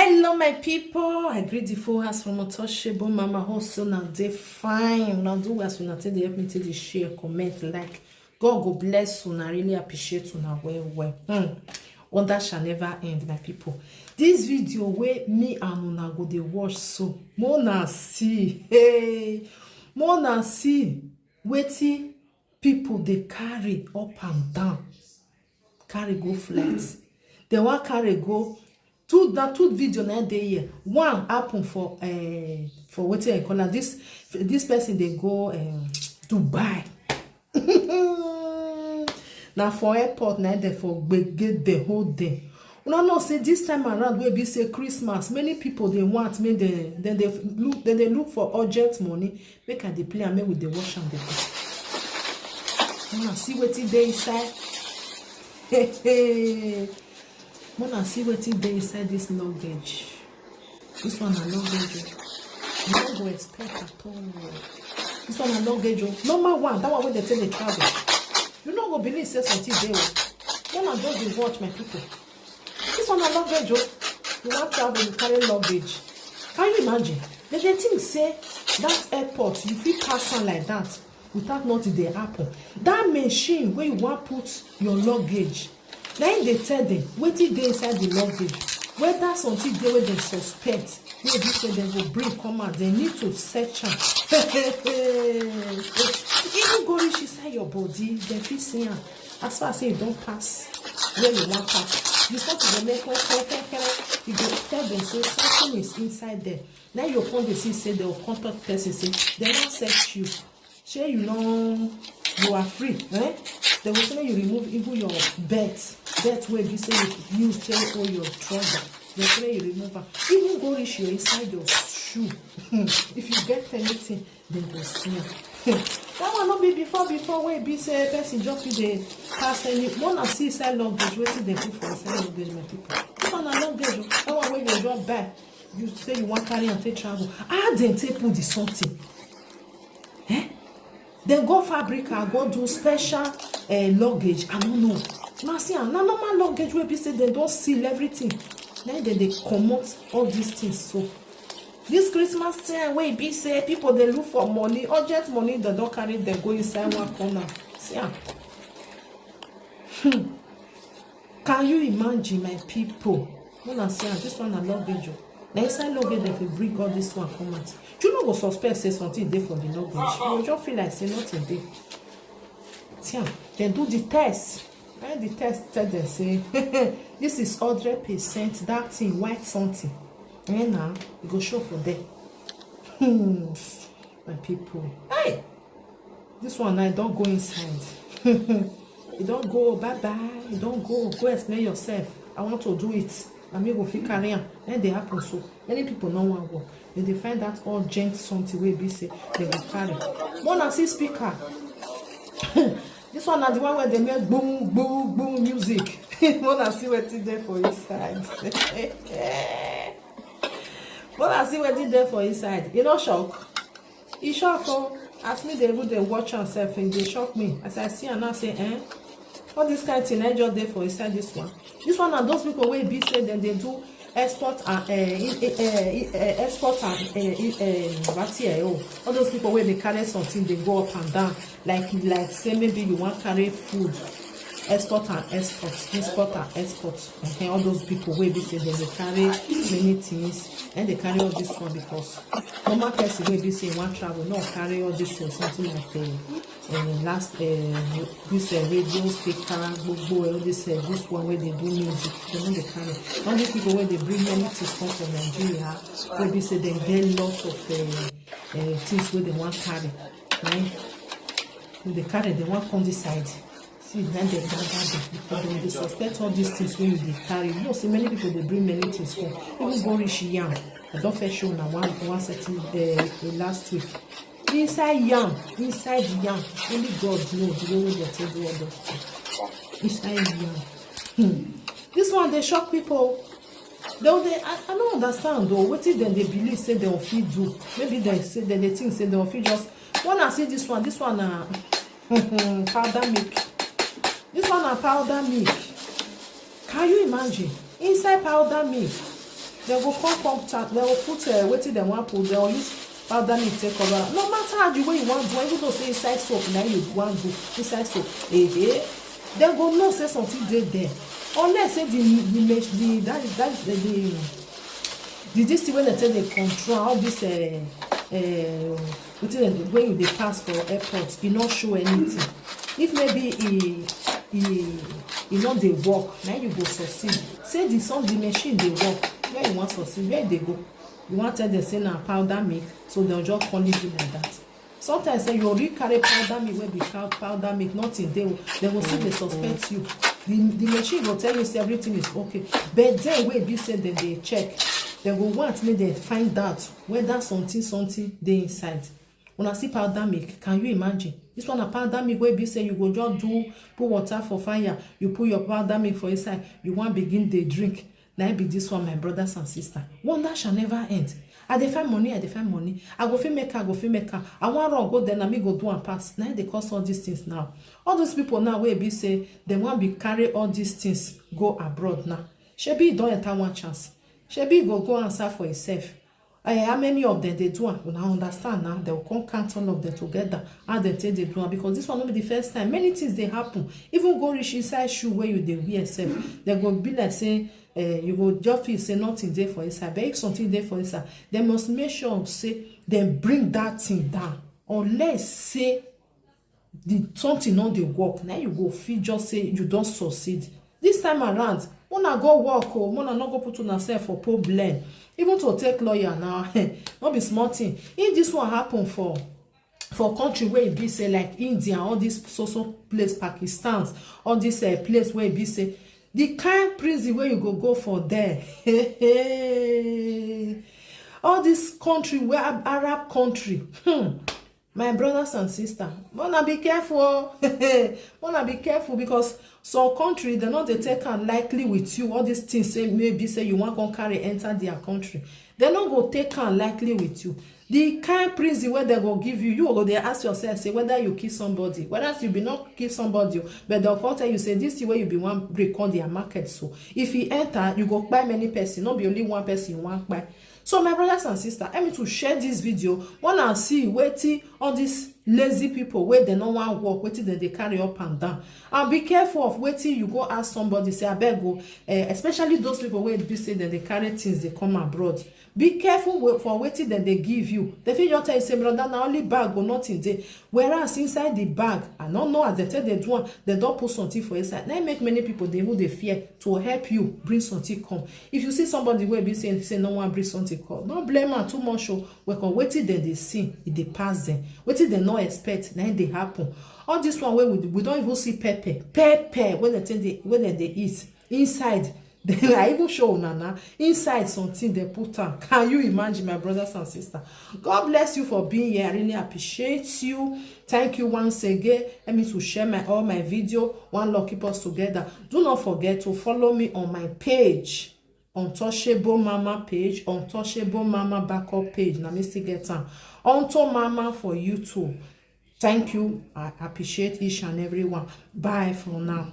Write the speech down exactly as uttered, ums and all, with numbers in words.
Hello, my people. I greet the full house from Otoshebo Mama Hustle. Now they fine. Now do as una take dey help me take dey share, comment, like. God go bless una. Really appreciate una well well. Hmm. Wonder shall never end, my people. This video wey me and una go dey watch so, mona see, hey, mona see wetin people dey carry up and down, carry go flight. Dem wan carry go two, na two video na dey here. One happen for, uh, for wetin I call am, this, this person dey go, um, Dubai. Na for airport na dem for gbege the whole day. Una know say this time around wey be say Christmas, many people dey want make dem, dem dey look, dem dey look for urgent money. Make I dey play am, make we dey watch am dey go. Una see wetin dey inside. Una see wetin dey inside this luggage. This one na luggage o. You no go expect at all. This one na luggage o. Normal one, that one wey dem take dey travel. You no go believe say something dey o. Una just dey watch, my people. This one na luggage o. You wan travel, you carry luggage. Can you imagine? Dem dey think say that airport, you fit pass am like that without nothing dey happen. That machine wey you wan put your luggage, na im dey tell dem wetin dey inside the luggage, whether something dey wey dem suspect, wey be say dem go bring come out, dem need to search am. Even go reach inside your body, dem fit see am. As far as say you don pass where you wan pass, the something dey make kere kere kere, you go tell dem say something is inside there. Now you come dey see say dem go come talk person say dem wan search you. Shey you no, you are free, eh? Dem go say make you remove even your belt, belt wey be say you use take hold your trouser. Dem say make you remove am. Even go reach your inside your shoe. If you get anything, dem go see am. That one no be before before wey be say person just fit dey pass any. Una see inside luggage, wetin dem put for inside luggage, my people. This one na luggage o. That one wey you just buy, you say you wan carry am take travel. How dem take put the something? Eh? Dem go fabric am, go do special, eh, luggage. I no know. Una see am, na normal luggage wey be say dem don seal everything. Na im dem dey comot all these things so. This Christmas time wey e be say people dey look for money, urgent money, dem don carry dem go inside one corner. See am. Hmm. Can you imagine, my people? Una see am, this one na luggage o. Na inside luggage dem fit bring all this one come out. You no go suspect say something dey for the luggage. You go just feel like say nothing dey. See am, dem do the test. When the test tell dem say this is hundred percent that thing, white something. Eh, na, e go show for there. Hmm. My people. Hey! This one now, e don go inside. E don go, bye bye. E don go. Go explain yourself. I want to do it. Na me go fit carry am. Na im dey happen so. Many people no wan work. Dem dey find that urgent something wey be say dem go carry. Una see speaker. This one na the one wey dey make boom, boom, boom music. Una see wetin dey for inside. Una see wetin dey for inside. E no shock? E shock o. As me dey even dey watch am sef, e dey shock me. As I see am now, say, eh? All this kind thing, I just dey for inside this one. This one na those people wey be say dem dey do export and, eh, eh, eh, eh, export and, eh, eh, eh, what here, oh. All those people wey dey carry something, dey go up and down. Like, like say maybe you wan carry food, export and export, import and export. Eh, all those people wey be say dem dey carry many things, and dey carry all this one because normal person wey be say wan travel, no carry all this thing, something like, eh, eh, last, eh, this, eh, radio speaker, gbogbo, eh, all this, eh, this one wey dey do music, dem no dey carry. All these people wey dey bring many things come from Nigeria, wey be say dem get lot of, eh, eh, things wey dem wan carry, right? Dem dey carry, dem wan come this side. See, na dem gather dem because dem dey suspect all these things wey you dey carry. You know say many people dey bring many things come. Even go reach yam. I don first show una one, one certain, eh, eh, last week. Inside yam, inside yam, only God know the way wey dem take do all those things. Inside yam. Hmm. This one dey shock people. Dem dey, I, I no understand o, wetin dem dey believe say dem fit do. Maybe dem say, dem dey think say dem fit just, una see this one, this one na powder milk. This one na powder milk. Can you imagine? Inside powder milk. Dem go come come chat, dem go put uh, wetin dem wan put, dem go use powder milk take cover am. No matter how the way you wan do, even though say inside soap na you wan do, inside soap, eh eh, dem go know say something dey there. Unless say the the mach- the that is that is the the, the this thing wey dem take dey control all this uh, uh, wetin dem wey you dey pass for airport, e no show anything. If maybe e e e no dey work, na you go succeed. Say the song the machine dey work, where you wan succeed, where e dey go? You wan tell dem say na powder milk, so dem just come leave you like that. Sometimes say you already carry powder milk wey be cow powder milk, nothing dey o, dem go still dey suspect you. The the machine go tell you say everything is okay, but then wey be say dem dey check, dem go want make dem find out whether something something dey inside. Una see powder milk, can you imagine? This one na powder milk wey be say you go just do put water for fire, you put your powder milk for inside, you wan begin dey drink. Na im be this one, my brothers and sisters. Wonder shall never end. I dey find money, I dey find money. I go fit make am, I go fit make am. I wan run go there, na me go do am pass. Na im dey cause all these things now. All those people now wey be say dem wan be carry all these things go abroad now. Shebi e don enter one chance. Shebi e go go answer for himself. Eh, how many of them dey do am? Una understand now? Dem go come count all of them together. How dem take dey do am? Because this one no be the first time. Many things dey happen. Even go reach inside shoe wey you dey wear sef, dem go be like say eh, you go just feel say nothing dey for inside. But if something dey for inside, dem must make sure say dem bring that thing down. Unless say the something no dey work, na you go fit just say you don succeed. This time around, una go work o, una no go put una sef for problem. Even to take lawyer na no be small thing. If this one happen for for country wey e be say like India, all this so so place, Pakistan, all this uh, place wey e be say the kind prison wey you go go for there, all this country wey Arab country, hmm, my brothers and sisters, una be careful o. Una be careful because some country dem no dey take am lightly with you. All these things say maybe say you wan come carry enter their country, dem no go take am lightly with you. The kind prison wey dem go give you, you go dey ask yourself say whether you kill somebody, whether you be not kill somebody o, but dem come tell you say this thing wey you be wan bring come their market, so if e enter, you go kpai many person, no be only one person you wan kpai. So my brothers and sisters, help me to share this video, una see wetin all these lazy people wey dem no wan work, wetin dem dey carry up and down. And be careful of wetin you go ask somebody say abeg o, eh, especially those people wey be say dem dey carry things dey come abroad. Be careful we- for wetin dem dey give you. Dem fit just tell you say, "Brother, na only bag o, nothing dey." Whereas inside the bag, I no know as dem take dey do am, dem don put something for inside. Na im make many people dey even dey fear to help you bring something come. If you see somebody wey be say say no wan bring something come, no blame am too much o. Because wetin dem dey see, e dey pass dem. Wetin dem no expect, na im dey happen. All this one wey we we don even see pepper, pepper wey dem take dey wey dem dey eat inside. I even show una na inside something dem put am. Can you imagine, my brothers and sisters? God bless you for being here. I really appreciate you. Thank you once again. Help me to share my all my video. One love keep us together. Do not forget to follow me on my page, Untouchable Mama page, Untouchable Mama backup page. Na me still get am. Unto Mama for YouTube. Thank you. I appreciate each and every one. Bye for now.